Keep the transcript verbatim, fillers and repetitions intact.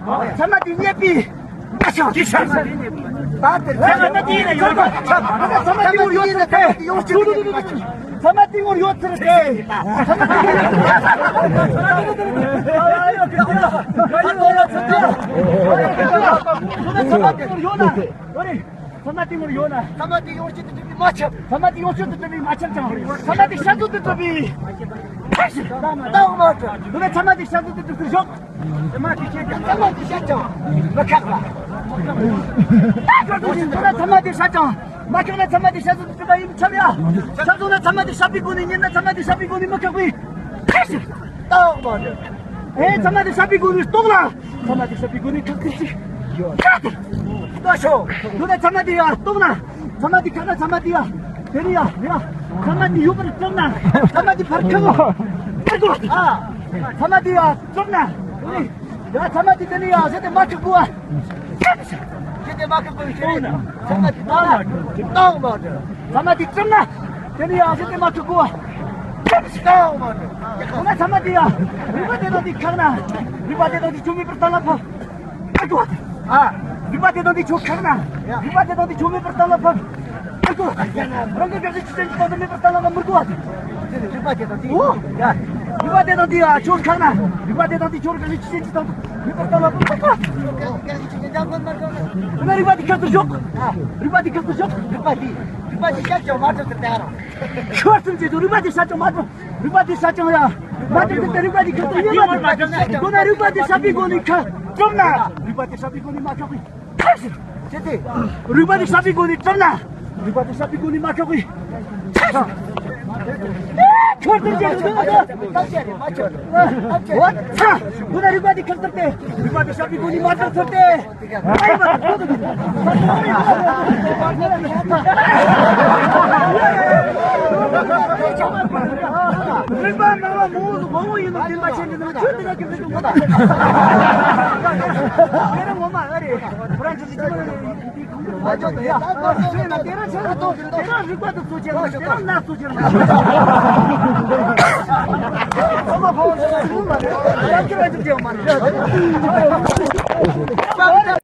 ཚང་མ་དེ་ཉེས་པའི་མ་ཤོག །ད་དེ་ཚང་མ་དེ་ཡིན་ན་ཡོད་པ། ཚང་མ་དེ་ངོར་ཡོད་ཚུལ་དེ། ཚང་མ་དེ་ངོར་ཡོད་ཚུལ་དེ། ཚང་མ་དེ་ངོར་ཡོད་ཚུལ་དེ། ཚང་མ་དེ་ངོར་ཡོད་ན། ཚང་མ་དེ་ངོར་ཡོད་ན། ཚང་མ་དེ་ཡོང་ཆེད་དུ་གྲུབ་པའི་མ་ཆབ། ཚང་མ་དེ་ཡོང་ཆེད་དུ་གྲུབ་པའི་མ་ཆབ་ཅང་། ཚང་མ་དེ་ཤ་ཚུགས་དུ་གྲུབ་པའི། ཏག་མ་གྲུབ། དེ་ནས་ཚང་མ་དེ་ཤ་ཚུགས་དུ་གྲུབ་ཟེར་ཞོག །ཚང་མ་དེ་ཤ་ཚང་མ་དེ་ཤ་ཅང་མི་ཁག་པ། ཏག་མ་གྲུབ་ཟེར་ན་ཚང་མ་དེ་ཤ་ཅང་མ་ཁག་ན། ཚང་མ་དེ་ཤ་ཚུགས་དུ་གྲུབ་པ་ཡིན་ཆབ་ཡ། ཤ་ཚུགས་ན་ཚང་མ་དེ་ཤ་པའི་སྒོ་ནས་ཉན་ན། ཚང་མ་དེ་ཤ་པའི་སྒོ་ནས་མི་ཁག་པའི། ཏག་མ་གྲུབ། ཨེ་ཚང་མ་དེ་ཤ་པའི་སྒོ་ནས་ལྟོགས་ལ། ཚང་མ་དེ་ཤ་པའི་སྒོ་ནས་ཁག་ཏུ་ཅི། ཁག་ཏུ། ལྟོགས་ཤོག །དུ་ནས་ཚང་མ་དེ་ཡ་ལྟོགས་ན། ཚང་མ་དེ་ཁག་ན་ཚང་མ་དེ་ཡ། དེ་ནི་ཡ་ཡ། ཚང་མ་དེ་ཡོད་པར་བཅོམ་ན། ཚང་མ་དེ་ཕར་ཁག་གོ །ཨ། ཚང་མ་དེ་ཡ་བཅོམ་ན། ཡ་ཚང་མ་དེ་དེ་ནི་ཡ་ཟེར་ཏེ་མ་ཁག་གོ་ཨ། ཟེར་ཏེ་མ་ཁག་གོ་ཡི་ཟེར། ཚང་མ་དེ་ཏག་མ་ཏག་མ་ཏག་ཚང་མ་དེ་བཅོམ་ན། དེ་ནི་ཡ་ཟེར་ཏེ་མ་ཁག་གོ་ཨ། ཏག་མ་ཏག་ཁོ་ན་ཚང་མ་དེ་ཡ། རིག་པ་དེ་དང་དེ་ཁག་ན། རིག་པ་དེ་དང་དེ་ཆོ་མེད་པར་བཏང་ལ་ཕབ། ཨ། རིག་པ་དེ་དང་དེ་ཆོ་ཁག་ན། རིག་པ་དེ་དང་དེ་ཆོ་མེད་པར་བཏང་ལ་ཕབ། རང་གི་དགག་བྱའི་ཆོས་ཅན་གྱི་སྟེང་དུ་མེད་པར་བཏང་ལ་མི་དགོས་པ། རིག་པ་དེ་དང་དེ། ཨོ། རིག་པ་དེ་དང་དེ་ཡ་ཆོ་ཁག་ན། རིག་པ་དེ་དང་དེ་ཆོ་རང་གི་དགག་བྱའི་ཆོས་ཅན་གྱི་སྟེང་དུ་མེད་པར་བཏང་ལ་མི་དགོས་པ། ཁོ་ན་རིག་པ་དེ་ཁག་ཏུ་ཞོག །རིག་པ་དེ་ཁག་ཏུ་ཞོག །རིག་པ་དེ་རིག་པ་དེ་ཤ་ཅང་མ་གྲུབ་ཏུ་བསྟན་རོགས། ཁྱོད་ཚུན་ཆད་དུ་རིག་པ་དེ་ཤ་ཅང་མ་གྲུབ། རིག་པ་དེ་ཤ་ཅང་ཡ། མ་གྲུབ་ཏུ་རིག་པ་དེ་ཁག་ཏུ་ཉེས་པ་གྲུབ། ཁོ་ན་རིག་པ་དེ་ཤ་པའི་སྒོ་ནས་ཁག་གྲུབ་ན། རིག་པ་དེ་ཤ་པའི་སྒོ་ནས་མ་ཁག་པའི། ཁག་ཟེར། རིག་པ་དེ་ཤ་པའི་སྒོ་ནས་གྲུབ་ན། རིག་པ་དེ་ཤ་པའི་སྒོ་ནས་མ་ཁག་པའི། ཁྱོད་ཚུན་ཆད་དུ། ཁོ་ན་རིག་པ་དེ་ཁག་ཏུ་སྟེ། རིག་པ་དེ་ཤ་པའི་སྒོ་ནས་མ་གྲུབ་ཚུལ་ཏེ། རིག་པ་ནང་ལ་མོ་བོ་ཡིན་ནོ་དེ་ལ་ཆེན་དེ་ནང་ཆོས་དེ་ལ་ཀྱི་མི་འདུག་གོ། དེ་རིང་ངོ་མ་ཨ་རེ། ཁོ་རང་ཆོས་ཀྱི་ཆོས་ལ་ཡིན་དེ་ཁུང་དུ་མ་ཆོག་ཏེ་ཡ། ཆོས་ན་དེ་རང་ཆོས་ལ་གཏོགས་དེ་རང་རིག་པ་དུ་གཙོ་ཆེ་ལ་དེ་རང་ན་གཙོ་ཆེ་ལ་མ་ཆོག །ཚང་མ་ཕོ་བོ་ཆོས་ལ་ཐུག་མ་རེད། ཡང་ཁྱེད་རང་ཆོས་ཀྱི་མ་རེད།